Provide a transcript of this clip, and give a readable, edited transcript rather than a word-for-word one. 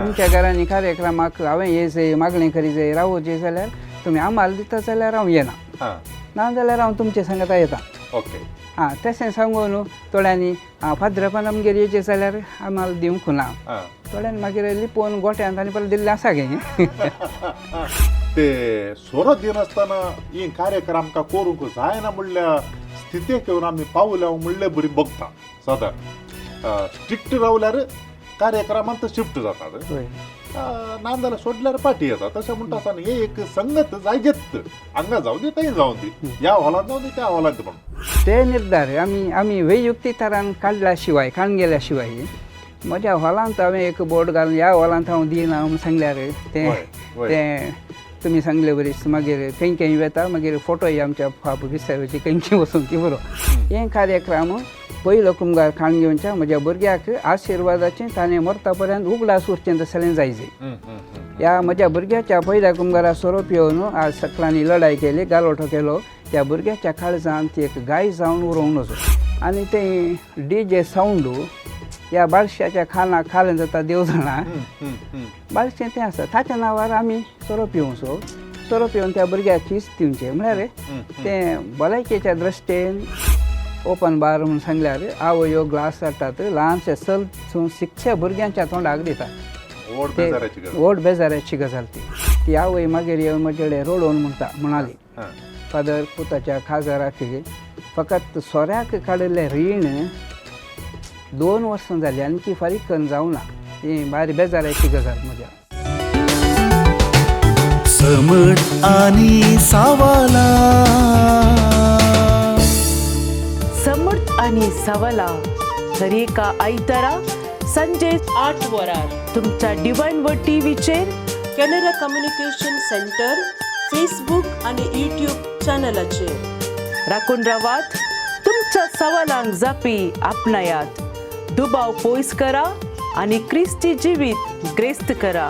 तुमच्या घरांनी कार्यक्रमाक हांवें येयजय, मागणें करी जाय, रावोचे जाल्यार तुमी आमाल दिता जाल्यार हांव येना, ना जाल्यार हांव तुमचे सांगता येता. आं, तशें सांगून न्हू थोड्यांनी, आं फादरपान आमगेर येयचें जाल्यार आमाल दिवंक ना. थोड्यांनी मागीर लिपोवन गोट्यांत आनी परत दिल्लें आसा गे. ते सोरो दिनासतना ही कार्यक्रम आमकां करूंक जायना म्हणल्या स्थितीक येवन आमी पावल्या म्हणले बरी बघता. सदां स्ट्रिक्ट रावल्यार कार्यक्रमांत शिफ्ट जातात, ना जाल्यार सोडल्यार पाटी येता. तशें म्हणटा आसतना हे एक संगत जायजेच, हांगा जावं दी, थंय जावं दी, ह्या हॉलांत जावं दी, त्या हॉलांत म्हणून. ते निर्धार आमी आमी वैयुक्तीक तरान काडल्या शिवाय, काडून गेल्या शिवाय, म्हज्या हॉलांत हांवें एक बोर्ड घालून ह्या हॉलांत हांव दिना म्हूण सांगल्यार तें वय, वय. तें तुमी सांगले बरीच मागीर खंय खंय वेता, मागीर फोटोय आमच्या फाप विसरची, खंय खंय वचूंक की बरो. हें कार्यक्रम पयलो कुमगार खाण घेवच्या म्हज्या भुरग्याक आशिर्वादाचें, ताणें मरता पर्यंत उगडास उरचें तसलें जायजे. ह्या म्हज्या भुरग्याच्या पयल्या कुमगारा सोरो पिवन आज सकलांनी लढाय केली, गालोटो केलो, त्या भुरग्याच्या काळजांत एक गाय जावन उरोवंक नजो. आनी तें डी जे सावंड ह्या बाळशाच्या खानाक खालें जाता, देव जाणा. बाळशें तें आसा, ताच्या नांवार आमी सोरो पिवचो, सोरो पिवन त्या भुरग्याक कीस दिवचें म्हळ्यार तें भलायकेच्या दृश्टेन. ओपन बार म्हूण सांगल्यार आवयो ग्लास हाडटात, ल्हानशे सल शिकच्या भुरग्यांच्या तोंडाक दितात. व्हड ते बेजाराची गजाल. व्हड बेजाराची गजाल ती. ती आवय मागीर येवन म्हजे कडेन रडोवन म्हणटा, म्हणाली, फादर, पुताच्या खाजराक फकत सोऱ्याक काडिल्लें रीण 2 वर्सां जालीं, आणखी फारीक करून जावना. ही भारी बेजाराची गजाल म्हज्या. समट आणि सावाला. समर्थ आणि सवला, दरेका आयतारा संजे 8 वरार तुमच्या डिवायन वर्ड टीव्हीचेर, कॅनरा कम्युनिकेशन सेंटर फेसबूक आणि यूट्यूब चॅनलाचेर. राखून रावात, तुमच्या सवालांक जापी आपणायात, दुबाव पयस करा आनी क्रिस्ती जिवीत ग्रेस्त करा.